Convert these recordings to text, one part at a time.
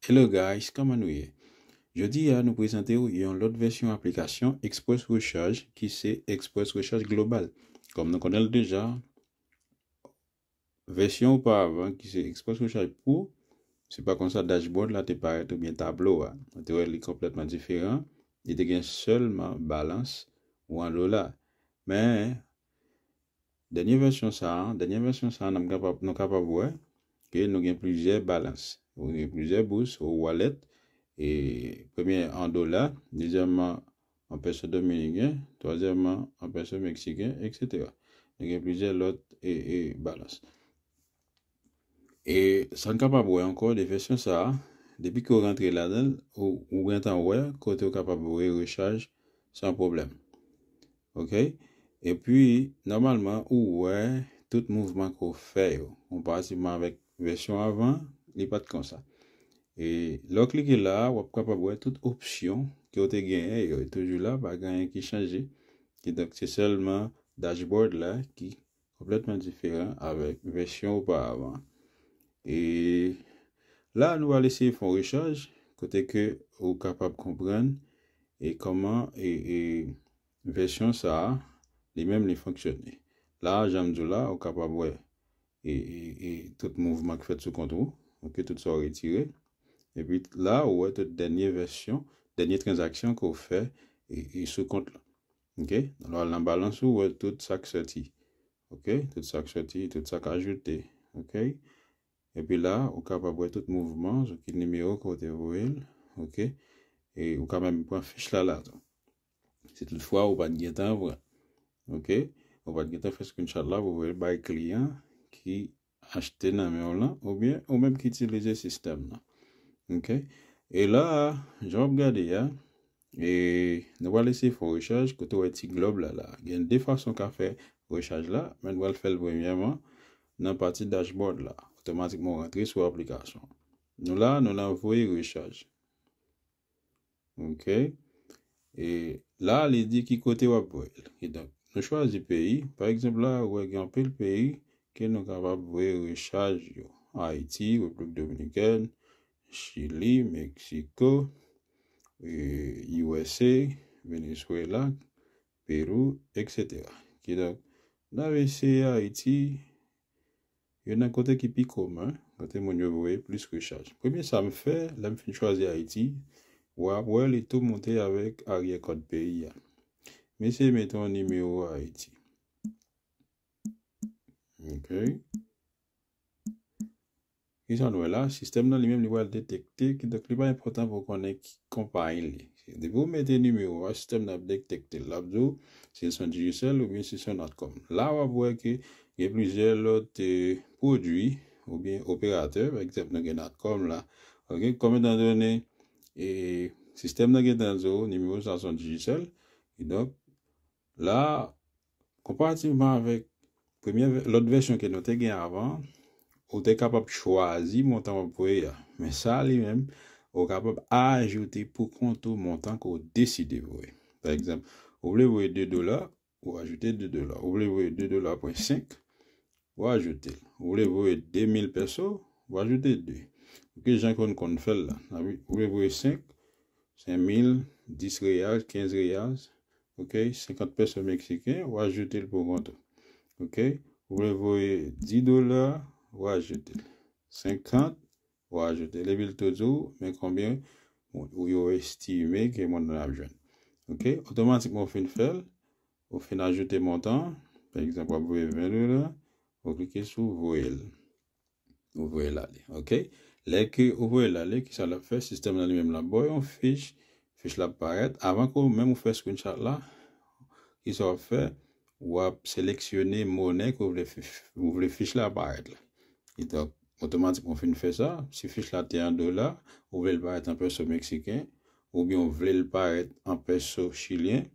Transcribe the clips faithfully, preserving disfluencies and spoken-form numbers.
Hello guys, kòman nou ye? Jodi a nou prezante w yon lòt vèsyon aplikasyon Express Recharge ki se Express Recharge Global. Kòm nou konnen l deja, vèsyon oparavan ki se Express Recharge Pro, se pa konsa dashboard la te parèt oubyen tablo a. Ou te wè li konplètman diferan. Li te gen sèlman balans ou an dola. Men, dènye vèsyon sa a, dènye vèsyon sa a, n ap kapab, nou kapab wè ke nou gen plizyè balans. Nou gen plizyè bous ou wallet, e premye an dola, dezyèmman an peso dominiken, twazyèmman an peso meksiken, etsetera. Nou gen plizyè lòt e, e balans. E sa n kapab wè ankò de vèsyon sa a, depi ke w rantre ladan l, ou, ou gentan wè kote w kapab voye rechaj san pwoblèm. Ok? Epi, nòmalman, ou wè tout mouvman ke w fè yo. Konparativman avèk vèsyon avan, li pa t konsa. E lè w klike la a, w ap kapab wè tout opsyon ke w te genyen yo. E toujou la, pa gen anyen ki chanje. Kidonk, se sèlman dashboard la ki konplètman diferan avèk vèsyon oparavan. E la, nou al eseye fè yon rechaj kote ke ou kapab konprann e kòman e, e vèsyon sa a, li menm, li fonksyone. La, jan m di w la, ou kapab wè e, e, e tout mouvman k fèt sou kont ou, ok, tout sa w retire. Epi la, ou wè tout dènye vèsyon, dènye tranzaksyon ke w fè e, e sou kont la. Ok? Lè w al nan balans ou, ou wè tout sa k sòti. Ok? Tout sa k sòti, tout sa k ajoute. Ok? Epi la, ou kapab wè tout mouvman, sou ki nimewo ke w te voye l. Ok? E ou ka menm pran fich la la tou. Si toutfwa ou pa t gentan pran. Ok? Ou pa t gentan fè screenshot la pou voye l bay kliyan ki achte nan men w lan, oubyen ou menm ki itilize sistèm nan. Ok? E la a, jan w ap gade a, e nou pral eseye fè yon rechaj kote w wè ti glòb la la. Gen de fason w ka fè rechaj la, men nou pral fè l premyèman nan pati dashboard la. Otomatikman, w rantre sou aplikasyon. Nou la, nou nan voye rechaj. Ok? E la, li di ki kote w ap voye l. Kidonk, nou chwazi peyi. Pa egzanp, la, ou wè gen anpil peyi ke nou kapab voye rechaj yo. Ayiti, Repiblik Dominikèn, Chili, Meksiko, e, U S A, Venezuela, Perou, etsetera. Kidonk, n ap eseye Ayiti, yo nan kote ki pi komen, kote moun yo voye plis rechaj. Premye sa m fè, lè m fin chwazi Ayiti, w ap wè li tou monte avèk aryè kòd peyi a. M eseye mete yon nimewo Ayiti. Ok. Kisa nou wè la? Sistèm nan li menm li pral detekte, kidonk li pa enpòtan pou w konnen ki konpayi l ye. Depi w mete nimewo a, sistèm nan ap detekte l. L ap di w si l se yon Digicel oubyen si l se yon Natcom. La, w ap wè ke gen plizyè lòt, e, pwodui oubyen operatè. Pa egzanp, nou gen Natcom la. Ok, kòm etan done, e, sistèm nan gentan di w nimewo sa se yon Digicel. Kidonk, la, konparativman avèk premyè vè-, lòt vèsyon ke nou te gen avan, ou te kapab chwazi montan w ap voye a. Men sa li menm, ou kapab ajoute pou kont ou montan ke w deside voye. Pa egzanp, ou vle voye de dola, ou ajoute de dola. Ou vle voye de dola pwen senk, ou ajoute l. Ou vle voye de mil peso, ou ajoute de. Ok, jan ke w konn fè l la. Ou vle voye senk, senk mil, dis reyal, kenz reyal, ok, senkant peso meksiken, ou ajoute l pou kont ou. Ok, ou vle voye dis dola, ou ajoute l. Senkant, ou ajoute l. Epi l tou di w, men konbyen ou, ou yo estime ke moun nan ap jwenn. Ok, otomatikman ou fin fè l, ou fin ajoute montan, pa egzanp, w ap voye ven dola, ou klike sou voye l. Ou voye l ale, ok? Lè ke ou voye l ale, kisa l ap fè? Sistèm nan li menm l ap ba w yon fich, fich la ap parèt. Avan ke w menm ou fè screenshot la, kisa w ap fè? W ap seleksyone monè ke w vle fi-, ou vle fich la parèt la. Kidonk, otomatikman w fin fè sa, si fich la te an dola, ou vle l parèt an peso meksiken, oubyen w vle l parèt an peso chilyen,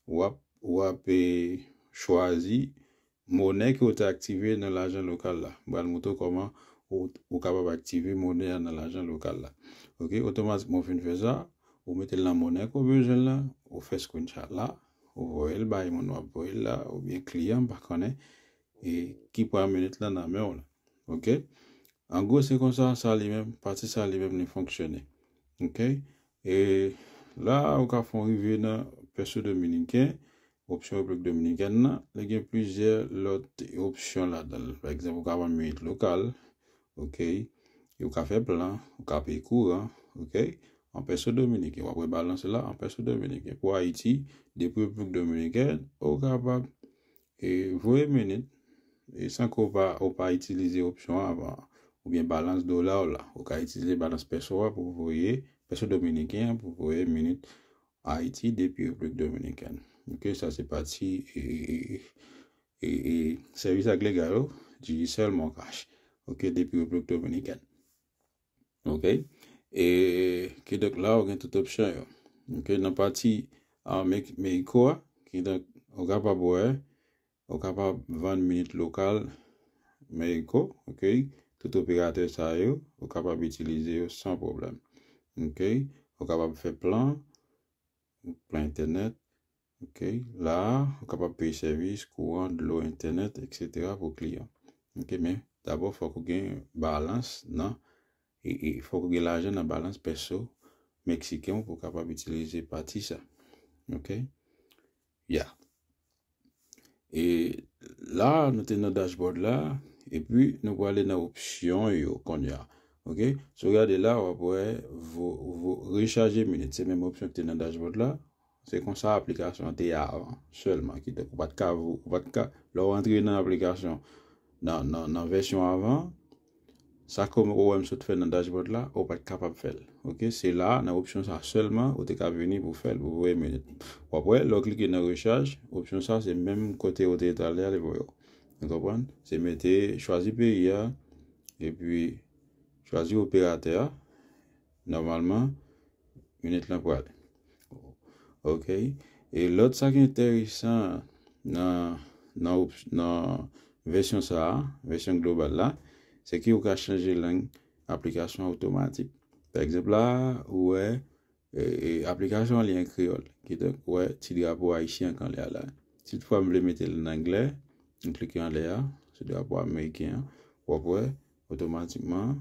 w ap, w ap, e, chwazi monè ke w te aktive nan lajan lokal la. M pral montre w kòman ou, ou kapab aktive monè a nan lajan lokal la. Ok, otomatikman w fin fè sa, ou mete l nan monè ke w bezwen la, ou fè screenshot la, ou voye l bay moun w ap voye l la, oubyen kliyan, m pa konnen, e ki pral minit la nan men w la. Ok? An gwo, se konsa sa li menm, pati sa li menm li fonksyone. Ok? E la, ou ka fè yon rive nan peso dominiken, opsyon Repiblik Dominikèn nan, li gen plizyè lòt opsyon ladan l. Pa egzanp, ou ka vann minit lokal, ok? E ou ka fè plan, ou ka peye kouran, ok? An peso dominiken, w ap wè balans la, an peso dominiken. Pou Ayiti, depi Repiblik Dominikèn, ou kapab e voye minit, e san ke w pa, ou pa itilize opsyon an avan, oubyen balans dola w la. Ou ka itilize balans peso a pou voye, peso dominiken an pou voye minit Ayiti depi Repiblik Dominikèn. Ok, sa se pati e, e, e, e, e sèvis ak legal ou, Digicel, MonCash. Ok, depi Repiblik Dominikèn. Ok? E kidonk la, ou gen tout opsyon yo. Ok, nan pati a, Mek-, Meyiko a, kidonk ou kapab wè, ou kapab vann minit lokal Meyiko, ok? Tout operatè sa yo, ou kapab itilize yo san pwoblèm. Ok? Ou kapab fè plan, plan entènèt, ok? La, ou kapab peye sèvis, kouran, dlo, entènèt, etsetera pou kliyan. Ok, men dabò, fòk ou gen balans nan, e, e fòk ou gen lajan nan balans peso meksiken w pou w kapab itilize pati sa. Ok? Ya. E la, nou te nan dashboard la, epi nou prale nan opsyon yo kounye a. Ok? Si w gade la, w ap wè vo, vo, rechaje minit. Se menm opsyon ki te nan dashboard la. Se konsa aplikasyon an te ye avan sèlman. Kidonk, ou pa t ka, ou pa t ka, lè w antre nan aplikasyon, nan, nan, nan vèsyon avan, sa ke w wè m sot fè nan dashboard la, ou pa t kapab fè l. Ok? Se la, nan opsyon sa sèlman, ou te ka vini pou fè l, pou voye minit. W ap wè, lè w klike nan rechaj, opsyon sa, se menm kote ou te ye talè a, li voye w. Ou konprann? Se mete, chwazi peyi a, epi chwazi operatè a. Nòmalman, minit lan prale. Ok. E lòt sa ki enteresan nan, nan, op- nan vèsyon sa a, vèsyon global la, se ke ou ka chanje lang aplikasyon an otomatik. Pa egzanp la, ou wè, e, e, aplikasyon an li an kreyòl. Kidonk, ou wè ti drapo ayisyen an anlè a la. Si toutfwa m vle mete l an anglè, m klike anlè a, se drapo ameriken an, w ap wè, otomatikman,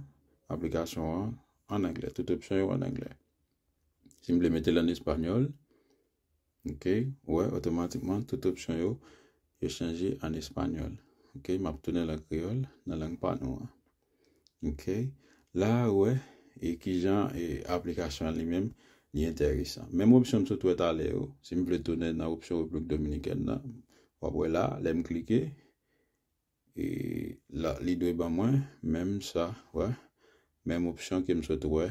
aplikasyon an an anglè. Tout opsyon yo an anglè. Si m vle mete l an espanyòl, ok, ou wè, otomatikman, tout opsyon yo, yo chanje an espanyòl. Ok, m ap tounen l an kreyòl, nan lang pa nou an. Ok, la, ou wè, e kijan, e, aplikasyon an li menm, li enteresan. Menm opsyon m sot wè talè yo, si m vle tounen nan opsyon Repiblik Dominikèn nan, w ap wè la, lè m klike, e la, li dwe ban mwen menm sa, wè, menm opsyon ke m sot wè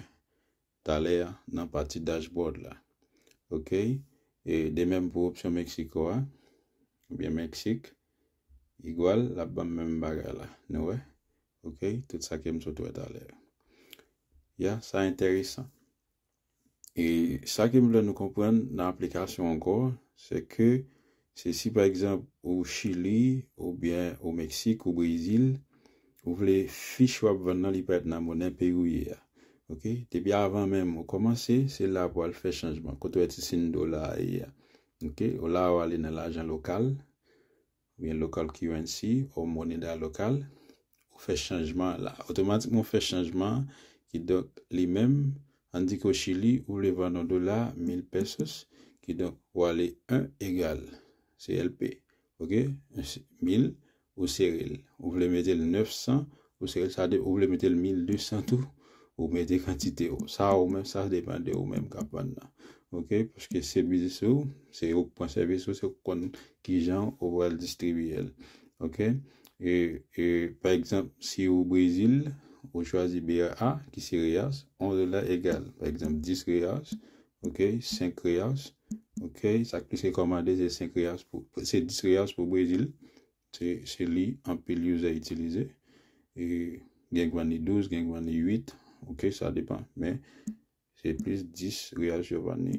talè a nan pati dashboard la. Ok? E de menm pou opsyon Meksiko a, oubyen Meksik, igwal, l ap ban m menm bagay la. Nou wè? Ok? Tout sa ke m sot wè talè a. Ya, sa enteresan. E sa ke m vle nou konprann nan aplikasyon ankò, se ke se si pa egzanp ou Chili, oubyen ou Meksik, ou Brezil, ou vle fich w ap vann nan li parèt nan monè peyi w ye a. Ok? Depi avan menm ou kòmanse, se la pou al fè chanjman. Kote w wè ti siy dola a ye a. Ok? Ou la ou ale nan lajan lokal, oubyen local currency, ou moneda lokal, ou fè chanjman an la. Otomatikman ou fè chanjman an, kidonk li menm, ann di ke o Chili, ou vle vann yon dola mil pesos, kidonk ou ale en egal C L P. Ok? Mil, ou sere l. Ou vle mete l nèf san, ou sere l, sa de, ou vle mete l mil de san tou, ou mete kantite w. Sa ou menm, sa depann de ou menm k ap vann nan. Ok? Paske se biznis ou, se ou k pran sèvis ou, se ou k konn kijan ou pral distribye l. Ok? E, e, pa egzanp, si ou Brezil, ou chwazi B R A, ki se reais, yon dola egal, pa egzanp, dis reais, ok, senk reais, ok, sa k plis rekòmande, se senk reais pou, se dis reais pou Brezil, se, se li anpil user itilize. E gen k vann li douz, gen k vann li uit, ok, sa depann. Men, se plis dis reais yo vann li.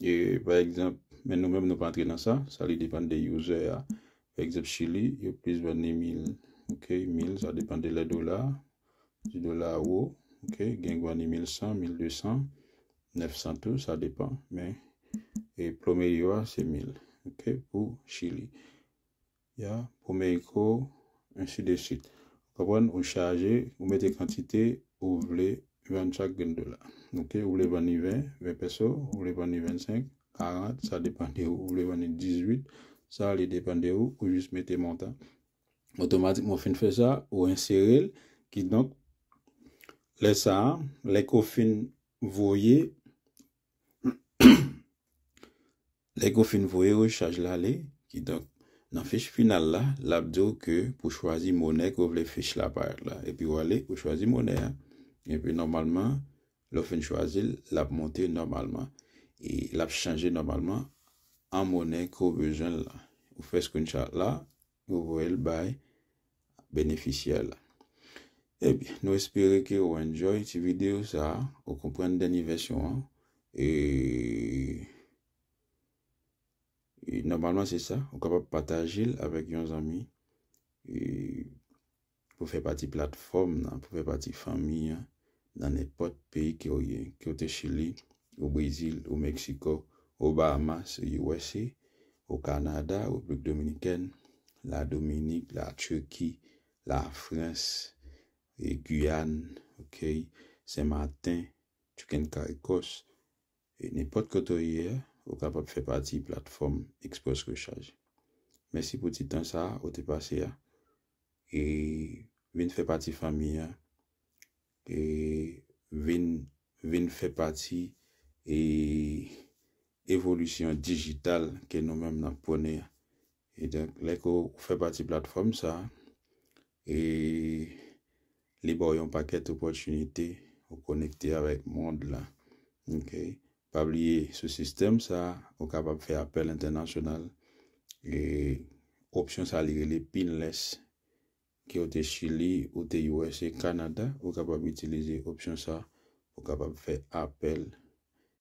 E, pa egzanp, men nou menm nou pa antre nan sa, sa li depann de user a. Pa egzanp, Chili, yo plis vann li mil, ok, mil, sa depann de lè dola, di dola wo, ok, gen k vann li mil san, mil de san, nèf san tou, sa depann, men, e, pwomeyo a, se mil, ok, pou Chili. Ya, pou Meyiko, ensi de suit. Konprann, ou chaje, ou mete kantite ou vle vann chak grenn dola. Ok, ou vle vann li ven, ven peso, ou vle vann li vennsenk, karant, sa depann de ou, ou vle vann li dizuit, sa li depann de ou, ou jis mete montan. Otomatikman, ou fin fè sa, ou ensere l, kidonk, lè sa a, lè ke w fin voye, lè ke w fin voye rechaj la ale, kidonk, nan fich final la, l ap di w ke pou chwazi monè ke w vle fich la parèt la. Epi w ale, ou chwazi monè a. Epi nòmalman, lè w fin chwazi l, l ap monte nòmalman. E l ap chanje nòmalman an monè ke w bezwen l la. Ou fè screenshot la, ou voye l bay benefisyè la. Epi, nou espere ke ou enjoy ti videyo sa a, ou konprann dènye vèsyon an. E, e nòmalman se sa, ou kapab pataje l avèk yon zanmi. E pou fè pati platfòm nan, pou fè pati fanmi an, nan nenpòt peyi ke w ye, ke w te Chili, ou Brezil, ou Meksiko, ou Bahamas, ou U S A, ou Kanada, Repiblik Dominikèn, la Dominik, la Tiki, la Frans, e Giyàn, ok, Sen Maten, Chicken Caricos, e nenpòt kote w ye a, ou kapab fè pati platfòm Express Recharge. Mèsi pou ti tan sa a ou te pase a. E vin fè pati fanmi an. E vin, vin fè pati e evolisyon dijital ke nou menm n ap pwone a. E donk, lè ke w fè pati platfòm sa a, e li ba w yon pakèt opòtinite, ou konekte avèk mond la. Ok. Pa bliye, sou sistèm sa a, ou kapab fè apèl entènasyonal. E opsyon sa a, li rele pinless. Ke w te Chili, ou te U S A, Kanada, ou kapab itilize opsyon sa a, ou kapab fè apèl